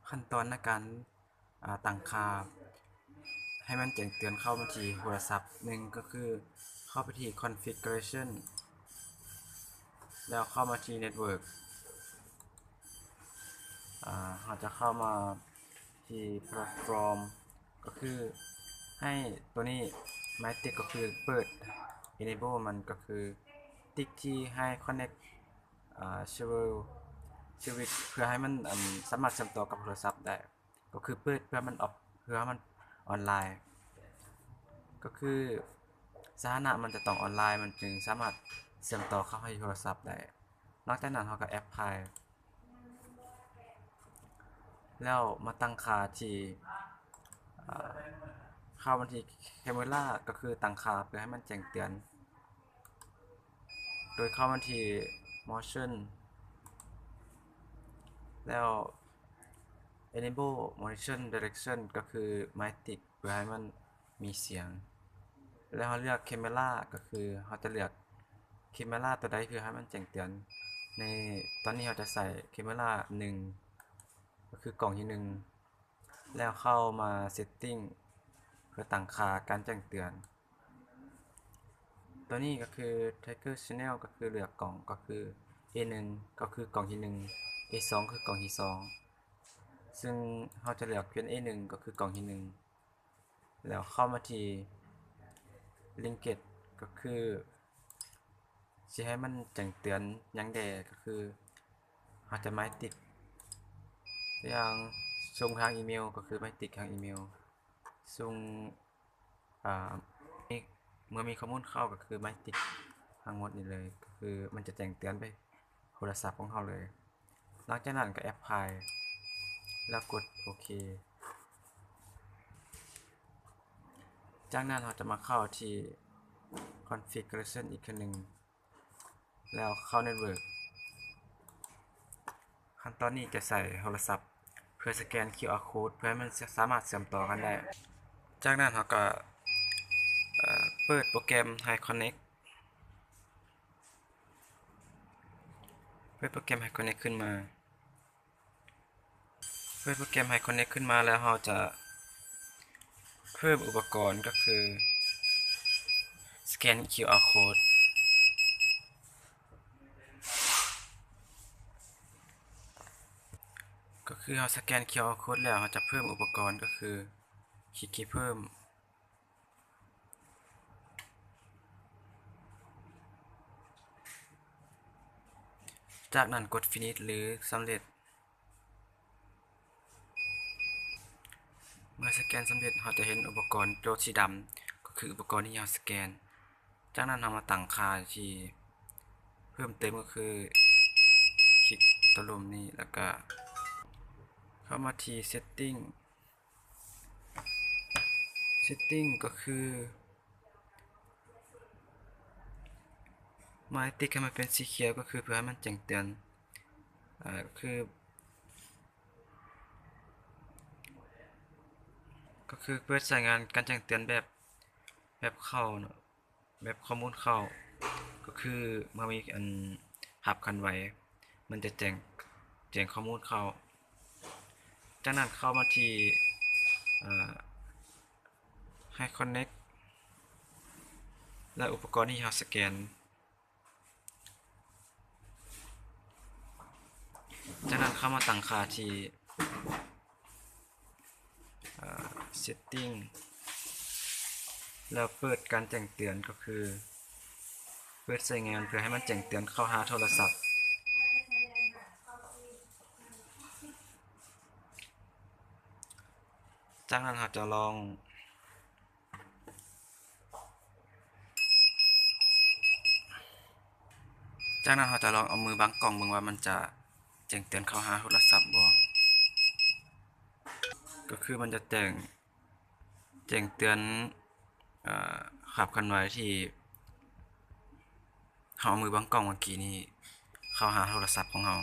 ຂັ້ນຕອນໃນການ ອາ ຕັ້ງຄ່າໃຫ້ມັນແຈ້ງເຕືອນເຂົ້າມາທີ່ໂທລະສັບ ໜຶ່ງ ກໍຄືເຂົ້າໄປທີ່ configuration ແລ້ວເຂົ້າມາທີ່ network ອາ ເຮົາຈະເຂົ້າມາທີ່ platform ກໍຄືໃຫ້ໂຕນີ້ MyTick ກໍຄືເປີດ enable ມັນ ກໍຄືຕິກທີ່ໃຫ້ connect ອາ several service ເພື່ອໃຫ້ມັນ ອັນ ສາມາດເຊື່ອມຕໍ່ກັບໂທລະສັບໄດ້ ກໍຄືເປີດເພື່ອມັນອອກ ເພື່ອໃຫ້ມັນອອນລາຍ ກໍຄືສະຖານະມັນຈະຕ້ອງອອນລາຍ ມັນຈຶ່ງສາມາດເຊື່ອມຕໍ່ເຂົ້າໃຫ້ໂທລະສັບໄດ້. ຫຼັງຈາກນັ້ນເຮົາກໍ apply ແລ້ວມາຕັ້ງຄ່າທີ່ ອາ ເຂົ້າມາທີ່ camera ກໍຄືຕັ້ງຄ່າເພື່ອໃຫ້ມັນແຈ້ງເຕືອນ ໂດຍເຂົ້າມາທີ່ motion ແລ້ວ enable motion direction ກໍຄື MyTick ເພື່ອໃຫ້ມັນມີສຽງ ແລ້ວເຮົາເລືອກ camera ກໍຄືເຮົາຈະເລືອກ camera ຕົວໃດເພື່ອໃຫ້ມັນແຈ້ງເຕືອນ. ໃນຕອນນີ້ເຮົາຈະໃສ່ camera ໜຶ່ງ ກໍຄືກ້ອງທີໜຶ່ງ ແລ້ວເຂົ້າມາ setting ເພື່ອຕັ້ງຄ່າການແຈ້ງເຕືອນ. ຕົວນີ້ກໍຄື trigger channel ກໍຄືເລືອກກ້ອງ ກໍຄື A ໜຶ່ງ ກໍຄືກ້ອງທີໜຶ່ງ A ສອງ ຄືກ້ອງທີສອງ ຊຶ່ງເຮົາຈະເລືອກເປັນ A ໜຶ່ງ ກໍຄືກ້ອງທີໜຶ່ງ ແລ້ວເຂົ້າມາທີ່ linkage ກໍຄືຊິໃຫ້ມັນແຈ້ງເຕືອນຫຍັງແດ່ ກໍຄືເຮົາຈະ MyTick ຕົວຢ່າງສົ່ງທາງອີເມວ ກໍຄື MyTick ທາງອີເມວ ສົ່ງ ອາ ເມື່ອມີຂໍ້ມູນເຂົ້າກໍຄື MyTick ທັງໝົດນີ້ເລີຍ ກໍຄືມັນຈະແຈ້ງເຕືອນໄປໂທລະສັບຂອງເຮົາເລີຍ. ຫຼັງຈາກນັ້ນກໍ apply ແລ້ວກົດໂອເຄ. ຈາກນັ້ນເຮົາຈະມາເຂົ້າທີ່ configuration ອີກເທື່ອໜຶ່ງ ແລ້ວເຂົ້າ network. ຂັ້ນຕອນນີ້ຈະໃສ່ໂທລະສັບເພື່ອສະແກນ QR code ເພື່ອໃຫ້ມັນສາມາດເຊື່ອມຕໍ່ກັນໄດ້. ຈາກນັ້ນເຮົາກໍ ເອີ ເປີດໂປຣແກຣມ HiConnect ເປີດໂປຣແກຣມ HiConnect ຂຶ້ນມາ. ເປີດໂປຣແກຣມ HiConnect ຂຶ້ນມາແລ້ວ ເຮົາຈະເພີ່ມອຸປະກອນ ກໍຄືສະແກນ QR code ກໍຄືເຮົາສະແກນ QR code ແລ້ວ ເຮົາຈະເພີ່ມອຸປະກອນ ກໍຄືຄລິກທີ່ເພີ່ມ. ຈາກນັ້ນກົດ finish ຫຼື ສຳເລັດ. ເມື່ອສະແກນສຳເລັດ ເຮົາຈະເຫັນອຸປະກອນໂດດສີດຳ ກໍຄືອຸປະກອນທີ່ເຮົາສະແກນ. ຈາກນັ້ນເຮົາມາຕັ້ງຄ່າທີ່ເພີ່ມເຕີມ ກໍຄືຄລິກຕົວລຸ່ມນີ້ ແລ້ວກະເຂົ້າມາທີ່ setting. setting ກໍຄື MyTick ໃຫ້ມັນເປັນສີຂຽວ ກໍຄືເພື່ອໃຫ້ມັນແຈ້ງເຕືອນ ອາ ກໍຄື ກໍຄືເປີດໃຊ້ງານການແຈ້ງເຕືອນແບບ ແບບເຂົ້າເນາະ. ແບບຂໍ້ມູນເຂົ້າ ກໍຄືເມື່ອມີອັນຮັບເຄື່ອນໄຫວ ມັນຈະແຈ້ງ ແຈ້ງຂໍ້ມູນເຂົ້າ. ຈາກນັ້ນເຂົ້າມາທີ່ ເອີ HiConnect ແລະ ອຸປະກອນທີ່ເຮົາສະແກນ. ຈາກນັ້ນເຂົ້າມາຕັ້ງຄ່າທີ່ ເອີ setting ແລ້ວເປີດການແຈ້ງເຕືອນ ກໍຄືເປີດໃຊ້ງານເພື່ອໃຫ້ມັນແຈ້ງເຕືອນເຂົ້າຫາໂທລະສັບ. ຈາກນັ້ນເຮົາຈະລອງ ຈາກນັ້ນເຮົາຈະລອງເອົາມືບັງກ້ອງເບິ່ງວ່າມັນຈະແຈ້ງເຕືອນເຂົ້າຫາໂທລະສັບບໍ່. ກໍຄືມັນຈະແຈ້ງ ແຈ້ງເຕືອນ ເອີ ພາບເຄື່ອນໄຫວທີ່ເຮົາເອົາມືບັງກ້ອງເມື່ອກີ້ນີ້ເຂົ້າຫາໂທລະສັບຂອງເຮົາ.